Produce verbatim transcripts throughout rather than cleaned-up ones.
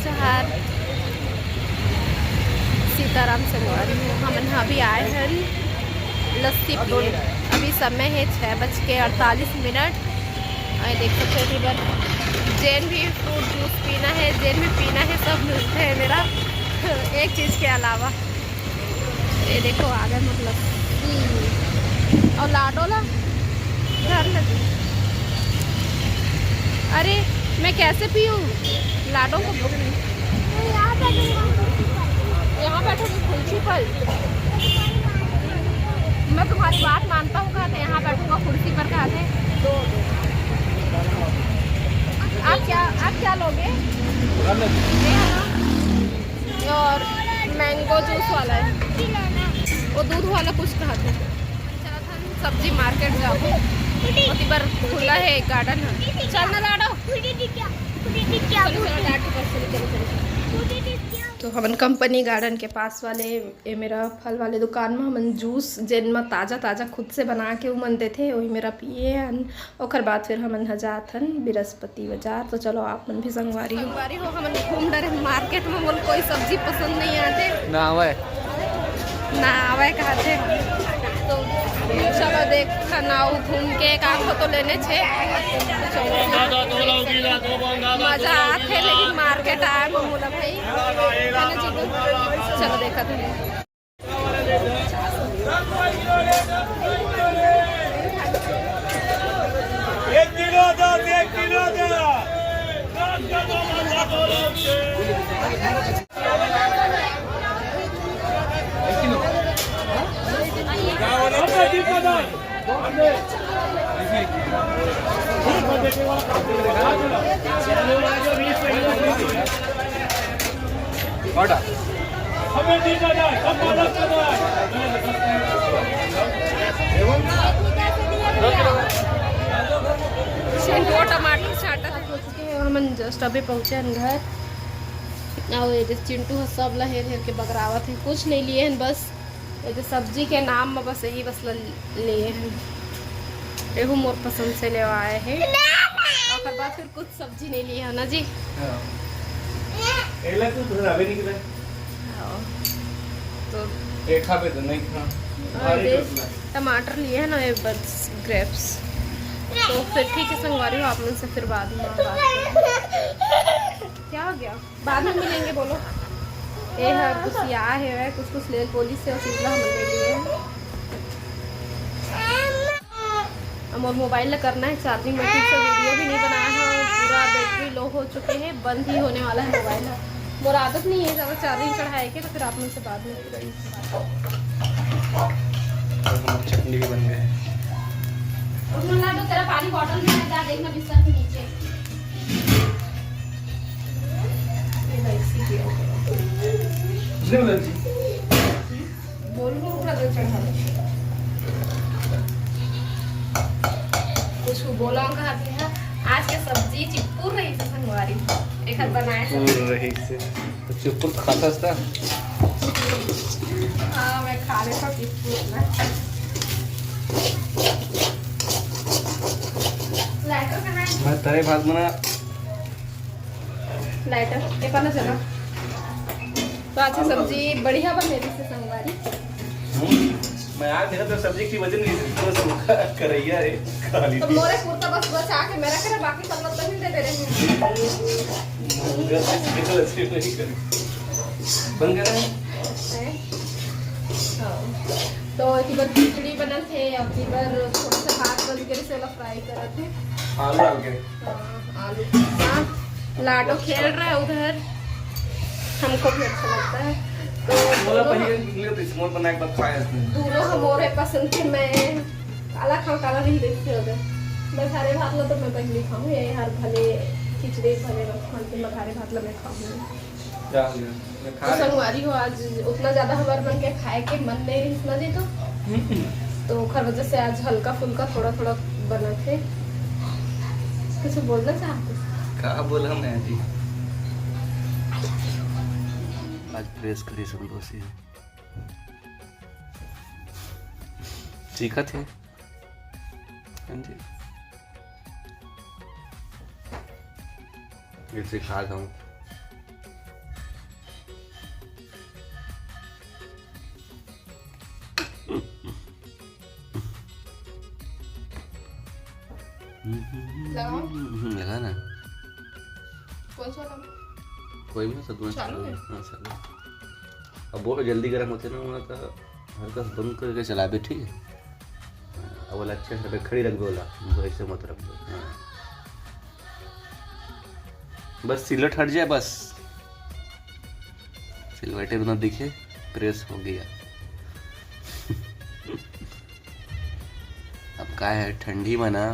जोहार। सीताराम संगवारी हो, हमन ह अभी आए हन लस्सी पिए। अभी समय है छः बज के अड़तालीस मिनट। और देख सकते हो, इधर जेन भी फ्रूट जूस पीना है, जेन भी पीना है, सब मिलते हैं मेरा एक चीज़ के अलावा। ये देखो, आ गए मतलब। हम्म। और लाडो ला घर लगी। अरे, मैं कैसे पीऊँ लाडो को? यहाँ बैठूंगी कुर्सी पर। मैं तुम्हारी बात मानता हूँ, कहा थे यहाँ बैठूंगा कुर्सी पर, कहा थे। आप क्या, आप क्या लोगे? ये है ना? और मैंगो जूस वाला है, वो दूध वाला कुछ कहा थे। चला था सब्जी मार्केट जाओ, ओती बर खुला है गार्डन है। चल ना लाडो। चलो, चलो, लाडो, बस चलो, चलो, चलो। तो हमन कंपनी गार्डन के पास वाले ये मेरा फल वाले दुकान में हमन जूस, जेन में ताज़ा ताज़ा खुद से बना के उमन देथे, वही मेरा पिए हन। ओकर बाद फिर हमन ह जात हन बृहस्पति बाजार। तो चलो, आप मन भी संगवारी हो। संगवारी हो, हमन घूम डरे मार्केट में, मोला कोई सब्जी पसंद नहीं आते। ना आवे। ना आवे कहते। तो चलो, देख ना, घूम के एक आध तो लेने छे। मजा आते, लेकिन मार्केट आए में मोला भाई, है ना जी? चलो, देखा थे। एक किलो दो, एक किलो दो। चिंटू टमाटर चाटा हो चुके हैं। हमन जस्ट अभी पहुँचे हन घर। और ये जो चिंटू है, सब ला हेर हेर के बगरावत है। कुछ नहीं लिए हन, बस ये जो सब्जी के नाम में बस यही बस ल-, लिए हन। एहू मोर पसंद से लेवाए है। ओकर बाद फिर कुछ सब्जी नहीं लिए है ना जी? हाँ। एला तू धरावे नहीं करे। हाँ। तो एक खा पे तो नहीं खा। और भारी ये टोटला। टमाटर लिए है ना, ये बस ग्रेप्स। तो फिर ठीक है संगवारी हो, आप मन से फिर बाद में बात करते हैं। क्या हो गया? बाद में मिलेंगे, बोलो। ए हर कुछ या है, कुछ कुछ ले बोली से, और चीज ला हमन ले लिए हैं। अब मोर मोबाइल ला करना है चार्जिंग में, ठीक से वीडियो भी नहीं बनाया है, पूरा बैटरी लो हो चुके हैं, बंद ही होने वाला है मोबाइल। मोर आदत नहीं है ज्यादा चार्जिंग चढ़ाए के, तो फिर आप मन से बाद में। और हमारी चटनी भी बन गई है। उसमें ला दो, तेरा पानी बॉटल में है, जा देखना बिस्तर के नीचे। ये भाई, सीटी हो गया। नहीं, नहीं। बोल, बोल, पूरा दो चढ़ा दो। कुछ बोला कहा थे, हाँ? आज के सब्जी चिप्पुर रही थी संगवारी। एक हाथ बनाए सब। चिप्पुर रही से। तो चिप्पुर खाता था। हाँ, मैं खा लेता चिप्पुर ना। लाइटर कहाँ है? मैं तरे भात बना। लाइटर, ये पन्ना चला। तो आज की सब्जी बढ़िया बने रही से संगवारी। हम्म, मैं आज देखा तो सब्जी की वजन नहीं थी, तो सूखा करैया है, खाली तो थी। मोरे कुर्ता बस बचा के मेरा करे, बाकी सब लोग तो नहीं दे दे रहे हैं। बन गया ना? हैं? हाँ। तो एक बार खिचड़ी बनत है, अब एक बार थोड़ा सा भात बन के से वाला फ्राई करत है। आलू डाल के। हाँ, आलू। हाँ, लाडो खेल रहा है उधर, हमको भी अच्छा लगता है। तो बोला दोनों पहले निकले तो स्मॉल बना के बाद खाया इसने। दोनों हमारे पसंद के, मैं काला खाऊं, काला नहीं देखते हो उधर। मधारे भात ला तो मैं पहले खाऊं, ये हर भले खिचड़ी भले रखन के मधारे भात ला मैं खाऊं। क्या हो गया? मैं खा तो रहा हूँ। संगवारी हो, आज उतना ज्यादा हमारे मन के खाए के मन नहीं रही इतना जी तो। हम्म। तो ओखर वजह से आज हल्का फुल्का थोड़ा थोड़ा बनत है। कुछ बोलना चाहते? का बोला मैं जी? आज प्रेस करी संतोषी। सीखत है। हाँ जी। ये सिखा दूँ। लगाओ। हम्म, लगा ना। कौन सा लगाओ? कोई भी हो, सतुआ चालू है? हाँ, चालू है। अब बहुत जल्दी गर्म होथे ना, वहाँ का हल्का सा बंद करके चलाबे, ठीक है? अब वाला अच्छे से खड़ी रख दो ला, उनको ऐसे मत रख दो। हाँ। बस सिलवट हट जाए बस, सिलवटे ना दिखे, प्रेस हो गया। अब का है, ठंडी में ना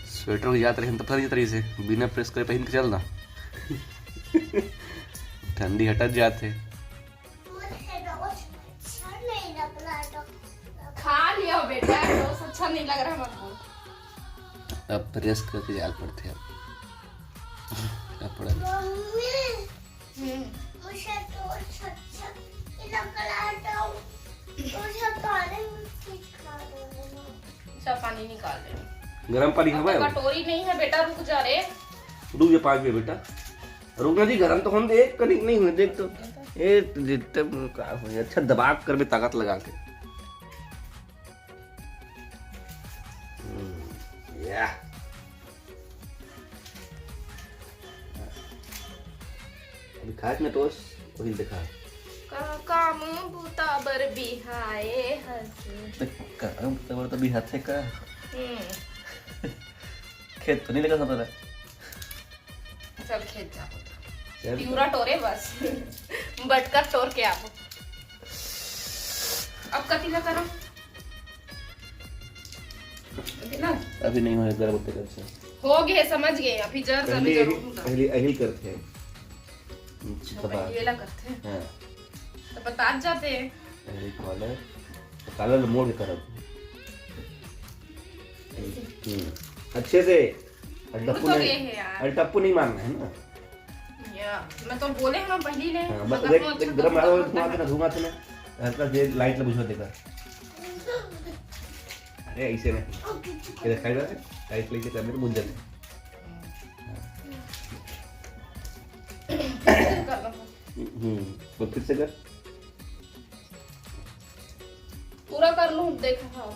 स्वेटर हो जात रहे, तब तक जात रही से बिना प्रेस करे पहन के चलना। ठंडी हटत जात है। खा लियो बेटा, टोस्ट अच्छा नहीं लग रहा है हमको। अब प्रेस करके जाल पड़ते हैं। अब पड़ा। मम्मी, हम्म। मुझे टोस्ट अच्छा नहीं लग रहा था। मुझे खाने में कुछ खा लो। अच्छा, पानी निकाल ले। गरम पानी अब हवा तो है? कटोरी नहीं है बेटा, रुक जा रे। रुक जा, पाँच मिनट बेटा, रुक ना जी, गरम तो होने दे, एक कनिक नहीं हुए, देख तो। ए, जितने का हो, अच्छा दबा के करबे, ताकत लगा के। हम्म, या। अभी खाए में टोस्ट, वही दिखा। का काम बूता बर बिहाए हस। त काम बूता बर तो बिहाथे का? हम्म। खेत तो नहीं लगा था तेरा? चल खेत जाबो। चल। पिउरा टोरे बस। बटका टोर के आबो। अब कथी ला करो? अभी ना? अभी नहीं होए, गर्म होते कर से। हो गए, समझ गए, अभी जर पहले जरूर यही, दूंगा। पहले यही करते हैं। अच्छा, दबा। पहले ये ला करते हैं। हाँ। तो बता जाते हैं। पहले कॉलर, कॉलर मोड़ के करब। हम्म, अच्छे से। और मुड़ टप्पू तो नहीं, गए हैं यार। और टप्पू नहीं मारना है ना। या, मैं तो बोले हैं ना पहली ले, हाँ, बस मगर देख, वो अच्छा देख, गरम कपड़ा आ रहा है, मत धुआं पहन। देना, धुआं देना। हल्का से लाइट ला बुझा देगा। अरे, ऐसे नहीं। ये दिखाई दे रहा है? लाइट लेके करने तो बुझ जाते हैं। कर लो। हम्म, तो फिर से कर। पूरा कर लूँ, देख, हाँ।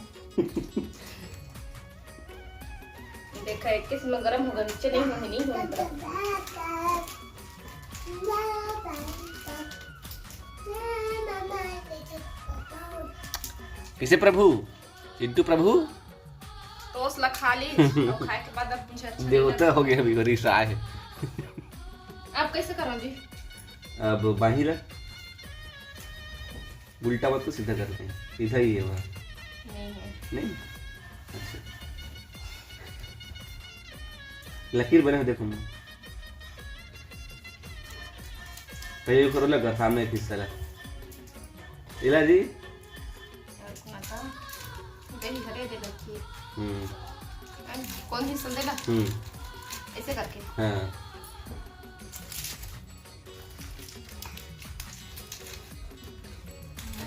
देखा, एक किस्म गरम होगा, नीचे नहीं होगा, नहीं होगा। किसे प्रभु? चिंटू प्रभु? टोस्ट ला खा ली, और खाए के बाद अब मुझे अच्छा नहीं देवता लगा। हो गया अभी, वो रिसा है। आप कैसे करोगे? अब बाहिर है। उल्टा मत, तो सीधा करते हैं, सीधा ही है वहाँ। नहीं है। नहीं? अच्छा। लकीर बने हो, देखो ना। पहले ये करो ना, घर सामने एक हिस्सा ला। इला जी। और कौन सा? दही हरे दे रखी है। हम्म। कौन सी संदेला? हम्म। ऐसे करके। हाँ।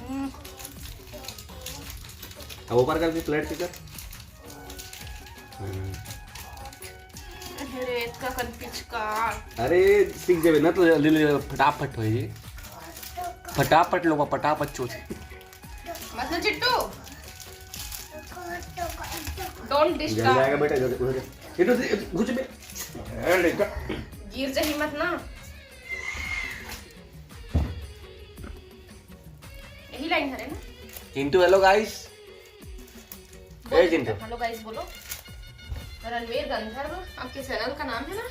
हम्म। अब ऊपर करके प्लेट पे कर। हम्म। अरे, इसका कन पिचका। अरे, सीख जाबे ना तो ले, ले, फटाफट होई। फटाफट लोग, फटाफट चोच। मतलब चिट्टू, don't जल disturb। जाएगा बेटा, इधर, उधर। चिट्टू, घुस बे। अरे, लेकर। गिर जाही मत ना। यही लाइन हरे ना? Chintu, hello guys। बोल, ए चिंटू। Hello guys बोलो। रणवीर गंधर्व आपके चैनल का नाम है ना,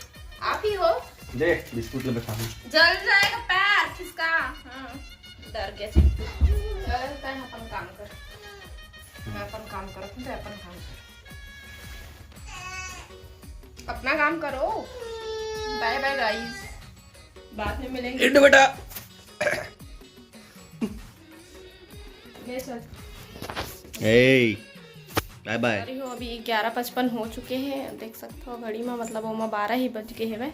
आप ही हो। दे बिस्कुट ले, बैठा हूँ। जल जाएगा पैर किसका? हाँ, डर गया चिंटू। चल, तैं अपन काम कर, मैं अपन काम करत हूँ, तैं अपन काम कर, अपना काम करो। बाय बाय गाइस, बाद में मिलेंगे। इड्डू बेटा। ले चल। ए, बाय बाय। अरे हो, अभी ग्यारह पचपन हो चुके हैं, देख सकते हो घड़ी में, मतलब ओमा बारह ही बज गए हवे।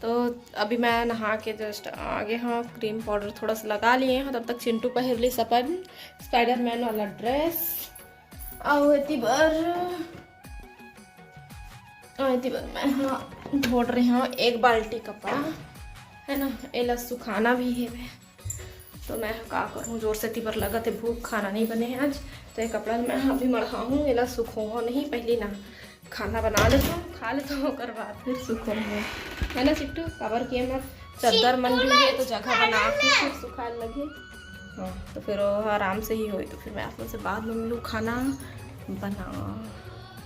तो अभी मैं नहा के just आ गए हूँ, क्रीम पाउडर थोड़ा सा लगा लिए हूँ, तब तक चिंटू पहिर ली सपन स्पाइडरमैन वाला ड्रेस। अउ एती बर, अउ एती बर मैं हाँ धोड़ रही हूँ एक बाल्टी कपड़ा, है ना, एला सुखाना भी है। तो मैं का करूँ, जोर से तिबर लगत है भूख, खाना नहीं बने है आज। तो ये कपड़ा मैं अभी मढ़ाहूँ, एला सुखोहूँ नहीं पहली ना, खाना बना लेथों, खा लेथों, ओकर बाद फिर सुखोहूँ, है ना चिट्टू? काबर कि एमा चद्दर मन भी हे, तो जगह बना के फिर सुखाए लगही। हाँ, तो फिर वो आराम से ही होई, तो फिर मैं आप लोग से बाद में मिलूँ खाना बना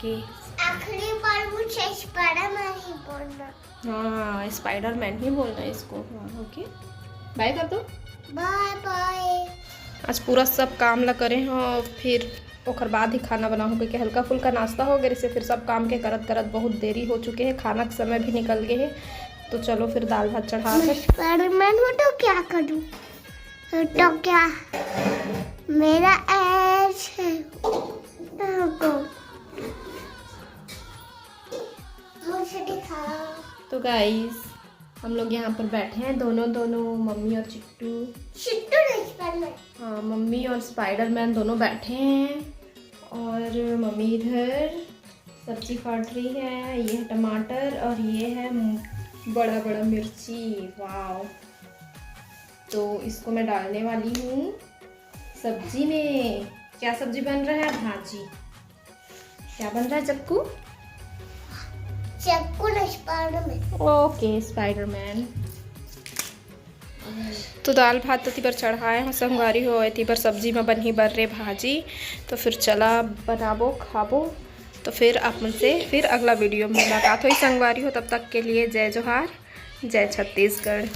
के। आखिरी बार मुझे स्पाइडरमैन ही बोलना। हाँ, स्पाइडरमैन ही बोलना है इसको। हाँ, ओके, बाय कर दो। बाय बाय। आज पूरा सब काम ला करे हों, फिर ओकर बाद ही खाना बनाहूँ, क्योंकि हल्का फुल्का नाश्ता हो गए, फिर सब काम के करत करत बहुत देरी हो चुके हे, खाना के समय भी निकल गए हे। तो चलो फिर दाल भात चढ़ा के। स्पाइडरमैन हो तो क्या करूँ? तो क्या मेरा एज है? तो मुझे दिखा। तो गाइस, हम लोग यहाँ पर बैठे हैं दोनों, दोनों मम्मी और चिट्टू। चिट्टू नहीं, स्पाइडरमैन। हाँ, मम्मी और स्पाइडरमैन दोनों बैठे हैं और मम्मी इधर सब्जी काट रही है। ये है टमाटर और ये है बड़ा बड़ा मिर्ची। वाओ, तो इसको मैं डालने वाली हूँ सब्जी में। क्या सब्जी बन रहा है? भाजी। क्या बन रहा है चक्कू? चक्कू ना, स्पाइडरमैन। ओके, स्पाइडरमैन। तो दाल भात तो एती बर चढ़ाए हों संगवारी हो, एती बर सब्जी में बनही बर रे भाजी। तो फिर चला बनाबो खाबो, तो फिर आप मन से फिर अगला वीडियो में मुलाकात होई संगवारी हो। तब तक के लिए जय जोहार, जय छत्तीसगढ़।